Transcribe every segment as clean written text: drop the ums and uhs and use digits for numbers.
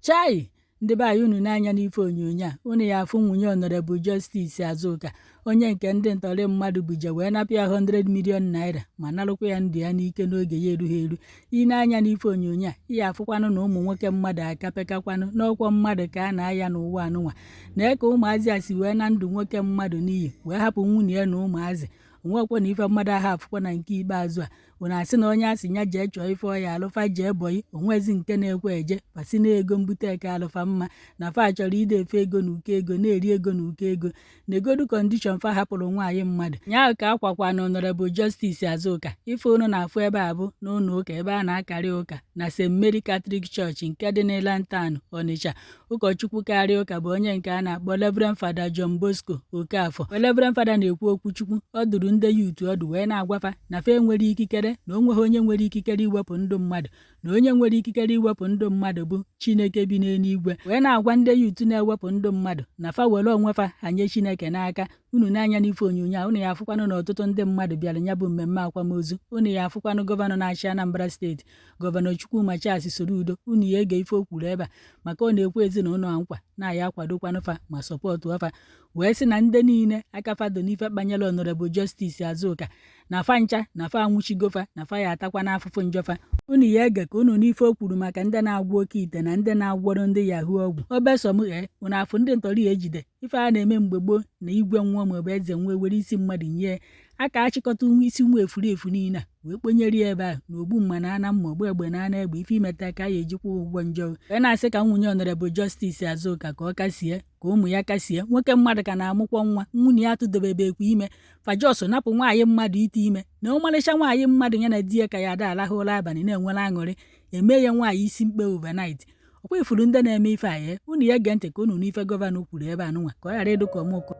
Chai! Ndị be anyị, unu n'anya n'ife onyonyo a, unu ya afụ nwunye Honorable Justice Azuka, onye nke ndị ntọrị mmadụ buje wee napụ ya 100 million naira ma narụkwa ya ndụ ya n'ike n'oge ya erughị eru. I na-anya n'ife onyonyo a, ị ya afụkwanụ na ụmụ nwoke mmadụ akapekakwanụ n'ọkwọ mmadụ ka a na-aya n'ụwa anụnwa na ka ụmụazị a si wee na ndụ nwoke mmadụ n'iyi wee hapụ nwunye ya na ụmụazị onwekwa na ife mmadụ ahụ afụkwa na nke ikpeazụ a. Unu asị na onye asị ya jee chọọ ife ọya alụfa jee bọyị onwezi nke na-ekwe eje fasi na ego mbute eke alụfa mma na fa chọrọ ide efe ego na uko ego na-eri ego na uko ego negodu condition fa hapụrụ nwaanyị mmadụ nya ka akwakwa na Honorable Justice Azuka. Ife unu na-afụ ebe a bụ n'ụlọ ụka ebe a na-akarị ụka na St. Mary Catholic Church nke dị n'Ịlantan, Onitsha. Ụkọchukwu karịa ụka bụ onye nke a na-akpọ Reverend Father John Bosco Okafor. Reverend Father na-ekwu okwu Chukwu, ọ dụrụ ndị youth ọdụ wee na-agwafa na fa enwere ikikere na o nweghị onye nwere ikikere iwepụ ndụ mmadụ, na onye nwere ikikere iwepụ ndụ mmadụ bụ Chineke bi n'eluigwe, wee na-agwa ndị youth na-ewepụ ndụ mmadụ na fa were onwe fa hanye Chineke n'aka. Unu na-anya n'ife onyonyo a, unu ya afụkwanụ na ọtụtụ ndị mmadụ bịara ya bụ mmemme akwamozu. Unu ya afụkwanụ gọvanọ na-achị Anambra Steeti, Gọvanọ Chukwuma Charles Soludo. Unu ya ege ife o kwuru ebe a maka ọ na-ekwe ezinụlọ a nkwa na ya akwadokwanụ fa ma support fa, wee sị na ndị niile aka fado n'ife kpanyere Honorable Justice Azuka na fa ncha na fa anwụchigofa na fa ya atakwa n'afụfụ njọfa. Unu ya ege ka unu n'ife o kwuru maka ndị na-agwọ oke ite na ndị na-agwọrọ ndị yahoo ọgwụ obesom. Ee, unu afụ ndị ntọrị ejide ife a na-eme mgbe gboo na igwe nwụọ maọbụ eze nwụọ, were isi mmadụ nye aka achịkọta nwa isi nwa efuru efu niile a wee kponyere ya ebe ahụ na ogbu mma na ana mma, ogbu egbe na ana egbe, ife imeta ka a ya ejikwa ụgwọ njọ. Wee na-asị ka nwunye Honorable Justice Azuka ka ọ kasie, ka ụmụ ya kasie. Nwoke mmadụ ka na-amụkwọ nwa, nwunye ya atụdobebekwa ime. Fajọs napụ nwaanyị mmadụ ite ime na ọmarịcha nwaanyị mmadụ ya na di ya ka ya ada alahụ ụra abalị na-enwere aṅụrị, eme ya nwaanyị isi mkpe overnight. Ọkwa ifuru ndị na-eme ife a ya. Unu ya gee ntị ka unu n'ife gọvanọ kwuru ebe a nụnwa ka ọ ghara ịdụ ka ọmụkọ.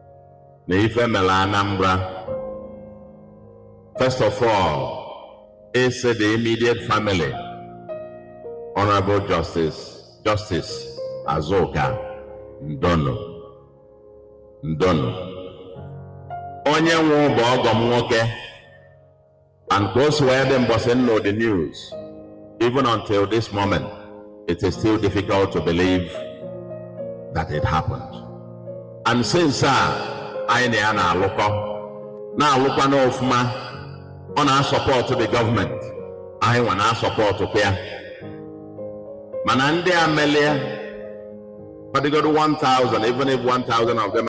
Na ife mere Anambra, first of all, is the immediate family, Honorable Justice Azuka, Ndono Ndono, onye nwe bụ ọgọ m nwoke, and ka o si wee dị mbọsị nno the news, even until this moment, it is still difficult to believe that it happened. And since a anyị na ya na-alụkọ na-alụkwa n'ọfụma, ọ na-asupport the government, anyị nwa na-asupport kwa ya. Mana ndị a melie kwadogoro 1000, even if 1000 of them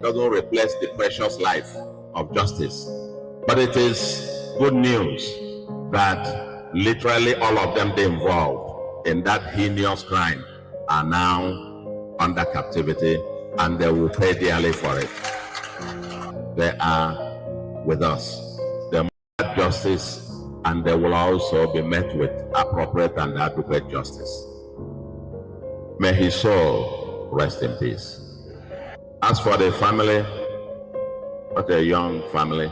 doesn't replace the precious life of Justice, but it is good news that literally all of them involved in that heinous crime are now under captivity and they will pay dearly for it. They are with us. They must justice and they will also be met with appropriate and adequate justice. May his soul rest in peace. As for the family, what a young family.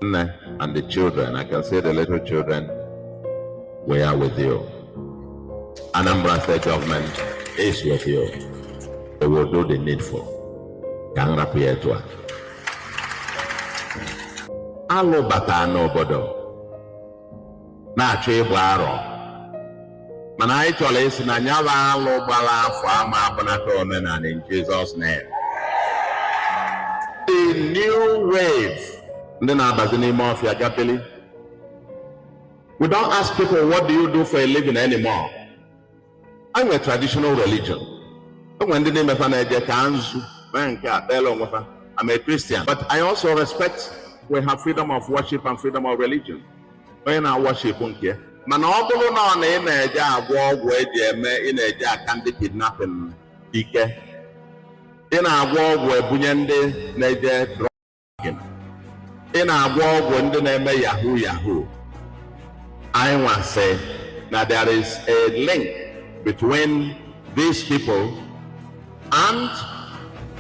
Nne and the children, I can see the little children, we are with you. Anambra State Government is with you. They will do the needful. Ka m rapụ ya etu a. Alụ bata n'obodo na-achọ ịgba arọ, mana anyị chọrọ isi na nyaba alụ gbara afọ ama abụnata omenala in Jesus' name. The new wave ndị na-abazi n'ime ọfịa gapeli. We don't ask people, "What do you do for a living?" anymore. Anyị nwere traditional religion. O nwere ndị na-emefa na-eje ka nzu mee nke a kpeela onwe fa. I'm a Christian, but I also respect we have freedom of worship and freedom of religion. Onye na-worship nke ya. Mana ọ bụrụ na ọ na ị na-eje agwọ ọgwụ eji eme, ị na-eje aka ndị kidnapping ike, ị na-agwọ ọgwụ ebunye ndị na-eje drugging, ị na-agwọ ọgwụ ndị na-eme yahoo yahoo, anyị nwa sị na there is a link between these people and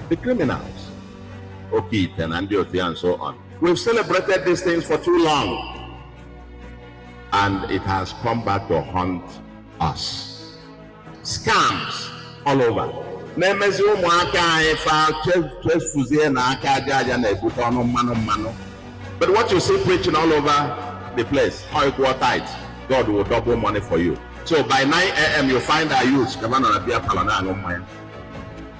the criminals, oke ite na ndị otu ya and so on. We've celebrated these things for too long and it has come back to haunt us. Scams all over na-emezi ụmụaka anyị fa chefuzie na aka aja aja na-ebute ọnụ mmanụ mmanụ. But what you see preaching all over the place, how equal tithe, God will double money for you. So by 9 a.m. you find our youths ka nọ na beer parlour na-aṅụ mmanya.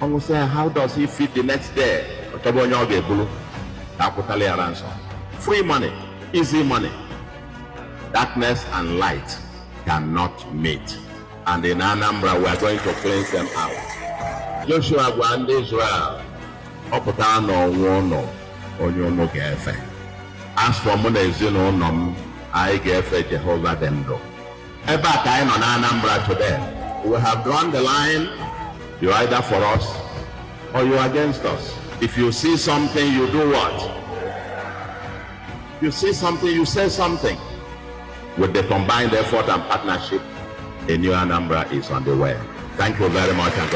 Ọnwụ sị, how does he feed the next day? Ọ chọba onye ọ ga-ebulu ka akwụtala ya ransom. Free money, easy money. Darkness and light cannot meet. And in Anambra, we are going to cleanse them out. Joshua gwa ndị Israel, ọ pụtara n'ọnwụ ụnụ onye ụnụ ga-efe. As for mụ na ezinụlọ m, anyị ga-efe Jehova dị ndụ. Ebe a ka anyị nọ na Anambra today. We have drawn the line. You're either for us or you're against us. If you see something, you do what? You see something, you say something. With the combined effort and partnership, a new Anambra is on the way. Thank you very much, and God